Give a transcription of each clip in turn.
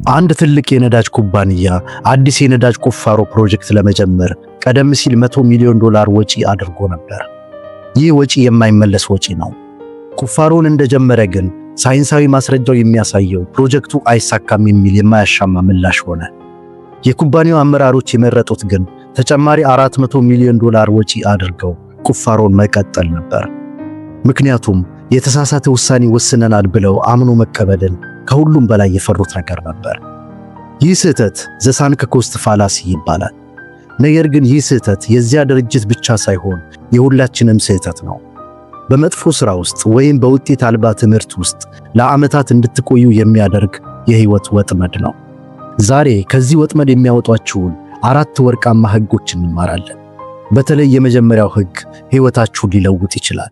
አንድ ትልቅ የነዳጅ ኩባንያ አዲስ የነዳጅ ቁፋሮ ፕሮጀክት ለመጀመር ቀደም ሲል $100 ሚሊዮን ወጪ አድርጎ ነበር። ይህ ወጪ የማይመለስ ወጪ ነው። ቁፋሮውን እንደጀመረ ግን ሳይንሳዊ ማስረጃው የሚያሳየው ፕሮጀክቱ አይሳካም የሚል የማያሻማ ምላሽ ሆነ። የኩባንያው አመራሮች የመረጡት ግን ተጨማሪ 400 ሚሊዮን ዶላር ወጪ አድርገው ቁፋሮውን መቀጠል ነበር። ምክንያቱም የተሳሳተ ውሳኔ ወስነናል ብለው አምኖ መቀበልን ከሁሉም በላይ የፈሩት ነገር ነበር። ይህ ስህተት the sunk cost fallacy ይባላል። ነገር ግን ይህ ስህተት የዚያ ድርጅት ብቻ ሳይሆን የሁላችንም ስህተት ነው። በመጥፎ ሥራ ውስጥ ወይም በውጤት አልባ ትምህርት ውስጥ ለዓመታት እንድትቆዩ የሚያደርግ የህይወት ወጥመድ ነው። ዛሬ ከዚህ ወጥመድ የሚያወጧችሁን አራት ወርቃማ ህጎች እንማራለን። በተለይ የመጀመሪያው ህግ ህይወታችሁን ሊለውጥ ይችላል።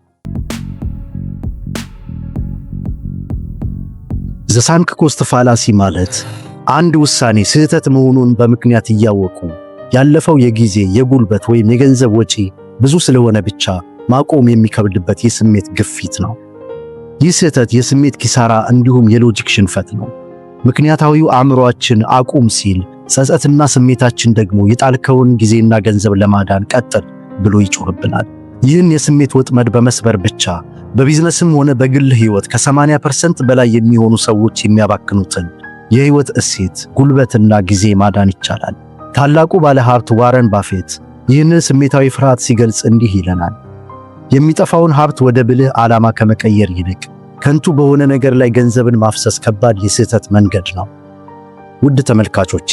The sunk cost fallacy ማለት አንድ ውሳኔ ስህተት መሆኑን በምክንያት እያወቁ ያለፈው የጊዜ፣ የጉልበት ወይም የገንዘብ ወጪ ብዙ ስለሆነ ብቻ ማቆም የሚከብድበት የስሜት ግፊት ነው። ይህ ስህተት የስሜት ኪሳራ እንዲሁም የ logic ሽንፈት ነው። ምክንያታዊው አእምሮአችን አቁም ሲል፣ ጸጸትና ስሜታችን ደግሞ የጣልከውን ጊዜና ገንዘብ ለማዳን ቀጥል ብሎ ይጮህብናል። ይህን የስሜት ወጥመድ በመስበር ብቻ በቢዝነስም ሆነ በግል ህይወት ከ80% በላይ የሚሆኑ ሰዎች የሚያባክኑትን የህይወት እሴት፣ ጉልበትና ጊዜ ማዳን ይቻላል። ታላቁ ባለሀብት ዋረን ባፌት ይህንን ስሜታዊ ፍርሃት ሲገልጽ እንዲህ ይለናል። የሚጠፋውን ሀብት ወደ ብልህ ዓላማ ከመቀየር ይልቅ ከንቱ በሆነ ነገር ላይ ገንዘብን ማፍሰስ ከባድ የስህተት መንገድ ነው። ውድ ተመልካቾቼ፣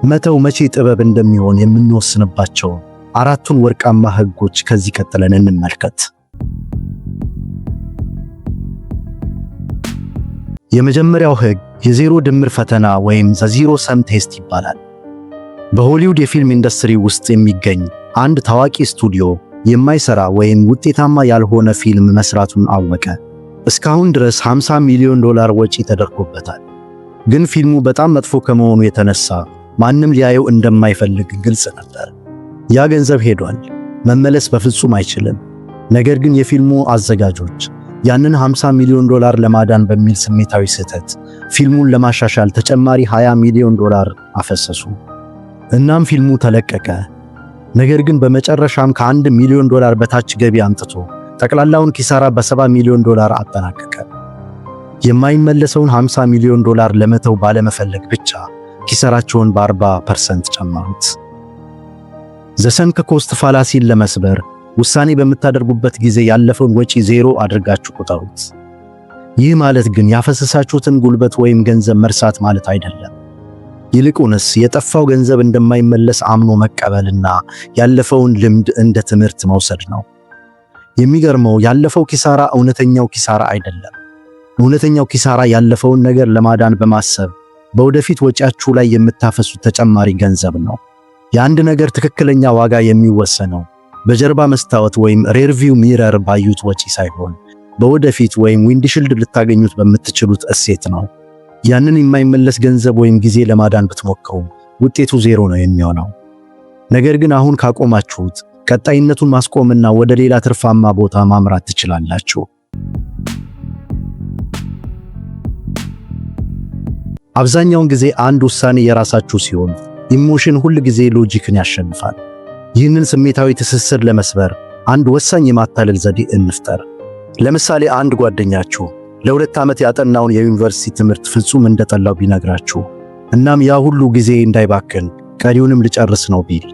መተው መቼ ጥበብ እንደሚሆን የምንወስንባቸውን አራቱን ወርቃማ ህጎች ከዚህ ቀጥለን እንመልከት። የመጀመሪያው ህግ የዜሮ ድምር ፈተና ወይም the zero sum test ይባላል። በሆሊውድ የፊልም ኢንዱስትሪ ውስጥ የሚገኝ አንድ ታዋቂ ስቱዲዮ የማይሰራ ወይም ውጤታማ ያልሆነ ፊልም መስራቱን አወቀ። እስካሁን ድረስ 50 ሚሊዮን ዶላር ወጪ ተደርጎበታል። ግን ፊልሙ በጣም መጥፎ ከመሆኑ የተነሳ ማንም ሊያየው እንደማይፈልግ ግልጽ ነበር። ያ ገንዘብ ሄዷል፣ መመለስ በፍጹም አይችልም። ነገር ግን የፊልሙ አዘጋጆች ያንን 50 ሚሊዮን ዶላር ለማዳን በሚል ስሜታዊ ስህተት ፊልሙን ለማሻሻል ተጨማሪ 20 ሚሊዮን ዶላር አፈሰሱ። እናም ፊልሙ ተለቀቀ። ነገር ግን በመጨረሻም ከ1 ሚሊዮን ዶላር በታች ገቢ አምጥቶ ጠቅላላውን ኪሳራ በ70 ሚሊዮን ዶላር አጠናቀቀ። የማይመለሰውን 50 ሚሊዮን ዶላር ለመተው ባለመፈለግ ብቻ ኪሳራቸውን በ40% ጨመሩት። The sunk cost fallacy ን ለመስበር ውሳኔ በምታደርጉበት ጊዜ ያለፈውን ወጪ ዜሮ አድርጋችሁ ቁጠሩት። ይህ ማለት ግን ያፈሰሳችሁትን ጉልበት ወይም ገንዘብ መርሳት ማለት አይደለም። ይልቁንስ የጠፋው ገንዘብ እንደማይመለስ አምኖ መቀበልና ያለፈውን ልምድ እንደ ትምህርት መውሰድ ነው። የሚገርመው ያለፈው ኪሳራ እውነተኛው ኪሳራ አይደለም። እውነተኛው ኪሳራ ያለፈውን ነገር ለማዳን በማሰብ በወደፊት ወጪያችሁ ላይ የምታፈሱት ተጨማሪ ገንዘብ ነው። የአንድ ነገር ትክክለኛ ዋጋ የሚወሰነው በጀርባ መስታወት ወይም rearview mirror ባዩት ወጪ ሳይሆን በወደፊት ወይም windshield ልታገኙት በምትችሉት እሴት ነው። ያንን የማይመለስ ገንዘብ ወይም ጊዜ ለማዳን ብትሞክሩ ውጤቱ ዜሮ ነው የሚሆነው። ነገር ግን አሁን ካቆማችሁት ቀጣይነቱን ማስቆምና ወደ ሌላ ትርፋማ ቦታ ማምራት ትችላላችሁ። አብዛኛውን ጊዜ አንድ ውሳኔ የራሳችሁ ሲሆን emotion ሁል ጊዜ logic ን ያሸንፋል። ይህንን ስሜታዊ ትስስር ለመስበር አንድ ወሳኝ የማታለል ዘዴ እንፍጠር። ለምሳሌ አንድ ጓደኛችሁ ለ2 ዓመት ያጠናውን የዩኒቨርሲቲ ትምህርት ፍጹም እንደጠላው ቢነግራችሁ፣ እናም ያ ሁሉ ጊዜ እንዳይባክን ቀሪውንም ልጨርስ ነው ቢል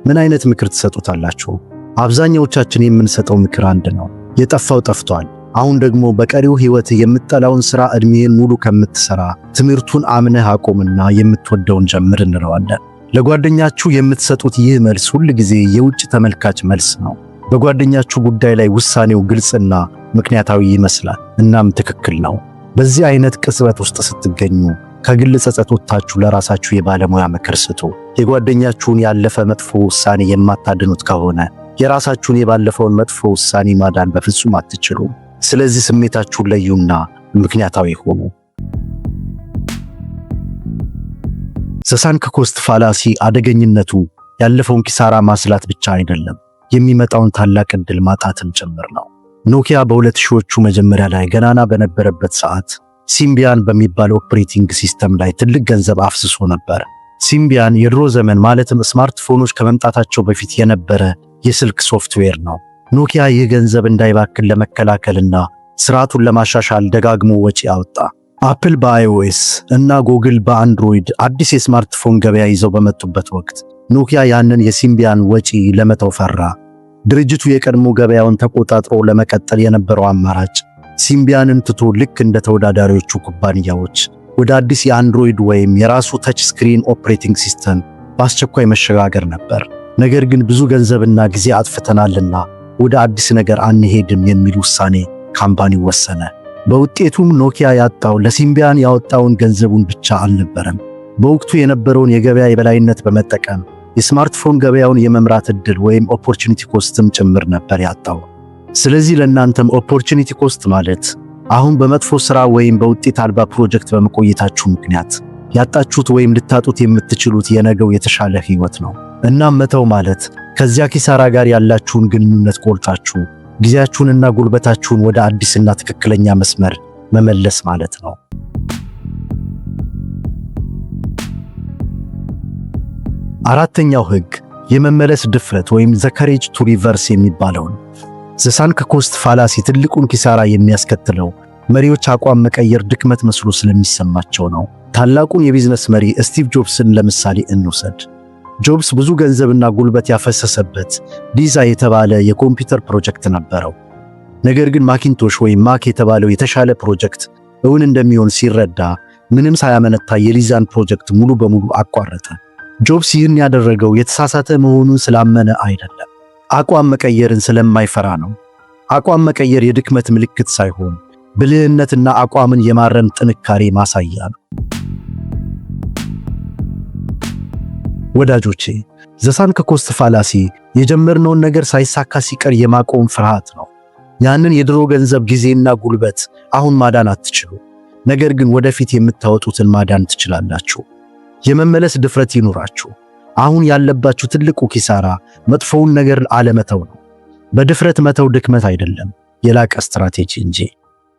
ምን አይነት ምክር ትሰጡታላችሁ? አብዛኛዎቻችን የምንሰጠው ምክር አንድ ነው። የጠፋው ጠፍቷል። አሁን ደግሞ በቀሪው ሕይወት የምትጠላውን ሥራ ዕድሜህን ሙሉ ከምትሰራ ትምህርቱን አምነህ አቁምና የምትወደውን ጀምር እንለዋለን። ለጓደኛችሁ የምትሰጡት ይህ መልስ ሁል ጊዜ የውጭ ተመልካች መልስ ነው። በጓደኛችሁ ጉዳይ ላይ ውሳኔው ግልጽና ምክንያታዊ ይመስላል፣ እናም ትክክል ነው። በዚህ አይነት ቅጽበት ውስጥ ስትገኙ ከግል ጸጸት ወጥታችሁ ለራሳችሁ የባለሙያ ምክር ስጡ። የጓደኛችሁን ያለፈ መጥፎ ውሳኔ የማታድኑት ከሆነ የራሳችሁን የባለፈውን መጥፎ ውሳኔ ማዳን በፍጹም አትችሉም። ስለዚህ ስሜታችሁን ለዩና ምክንያታዊ ሁኑ። The sunk cost fallacy አደገኝነቱ ያለፈውን ኪሳራ ማስላት ብቻ አይደለም፣ የሚመጣውን ታላቅ ዕድል ማጣትም ጭምር ነው። ኖኪያ በሁለት ሺዎቹ መጀመሪያ ላይ ገናና በነበረበት ሰዓት ሲምቢያን በሚባል operating system ላይ ትልቅ ገንዘብ አፍስሶ ነበር። ሲምቢያን የድሮ ዘመን ማለትም ስማርትፎኖች ከመምጣታቸው በፊት የነበረ የስልክ ሶፍትዌር ነው። ኖኪያ ይህ ገንዘብ እንዳይባክን ለመከላከልና ስርዓቱን ለማሻሻል ደጋግሞ ወጪ አወጣ። አፕል በ iOS እና ጉግል በአንድሮይድ አዲስ የስማርትፎን ገበያ ይዘው በመጡበት ወቅት ኖኪያ ያንን የሲምቢያን ወጪ ለመተው ፈራ። ድርጅቱ የቀድሞ ገበያውን ተቆጣጥሮ ለመቀጠል የነበረው አማራጭ ሲምቢያንን ትቶ ልክ እንደ ተወዳዳሪዎቹ ኩባንያዎች ወደ አዲስ የአንድሮይድ ወይም የራሱ touch screen operating system በአስቸኳይ መሸጋገር ነበር። ነገር ግን ብዙ ገንዘብና ጊዜ አጥፍተናልና ወደ አዲስ ነገር አንሄድም የሚል ውሳኔ company ው ወሰነ። በውጤቱም ኖኪያ ያጣው ለሲምቢያን ያወጣውን ገንዘቡን ብቻ አልነበረም። በወቅቱ የነበረውን የገበያ የበላይነት በመጠቀም የስማርትፎን ገበያውን የመምራት ዕድል ወይም opportunity cost ም ጭምር ነበር ያጣው። ስለዚህ ለእናንተም opportunity cost ማለት አሁን በመጥፎ ሥራ ወይም በውጤት አልባ ፕሮጀክት በመቆየታችሁ ምክንያት ያጣችሁት ወይም ልታጡት የምትችሉት የነገው የተሻለ ህይወት ነው። እናም መተው ማለት ከዚያ ኪሳራ ጋር ያላችሁን ግንኙነት ቆርጣችሁ ጊዜያችሁንና ጉልበታችሁን ወደ አዲስና ትክክለኛ መስመር መመለስ ማለት ነው። አራተኛው ህግ የመመለስ ድፍረት ወይም the courage to reverse የሚባለው ነው። The sunk cost fallacy ትልቁን ኪሳራ የሚያስከትለው መሪዎች አቋም መቀየር ድክመት መስሎ ስለሚሰማቸው ነው። ታላቁን የቢዝነስ መሪ ስቲቭ ጆብስን ለምሳሌ እንውሰድ። ጆብስ ብዙ ገንዘብና ጉልበት ያፈሰሰበት ሊዛ የተባለ የኮምፒውተር ፕሮጀክት ነበረው። ነገር ግን ማኪንቶሽ ወይም ማክ የተባለው የተሻለ ፕሮጀክት እውን እንደሚሆን ሲረዳ ምንም ሳያመነታ የሊዛን ፕሮጀክት ሙሉ በሙሉ አቋረጠ። ጆብስ ይህን ያደረገው የተሳሳተ መሆኑን ስላመነ አይደለም፣ አቋም መቀየርን ስለማይፈራ ነው። አቋም መቀየር የድክመት ምልክት ሳይሆን ብልህነትና አቋምን የማረም ጥንካሬ ማሳያ ነው። ወዳጆቼ፣ the sunk cost fallacy የጀመርነውን ነገር ሳይሳካ ሲቀር የማቆም ፍርሃት ነው። ያንን የድሮ ገንዘብ፣ ጊዜና ጉልበት አሁን ማዳን አትችሉ። ነገር ግን ወደፊት የምታወጡትን ማዳን ትችላላችሁ። የመመለስ ድፍረት ይኑራችሁ። አሁን ያለባችሁ ትልቁ ኪሳራ መጥፎውን ነገር አለመተው ነው። በድፍረት መተው ድክመት አይደለም፣ የላቀ ስትራቴጂ እንጂ።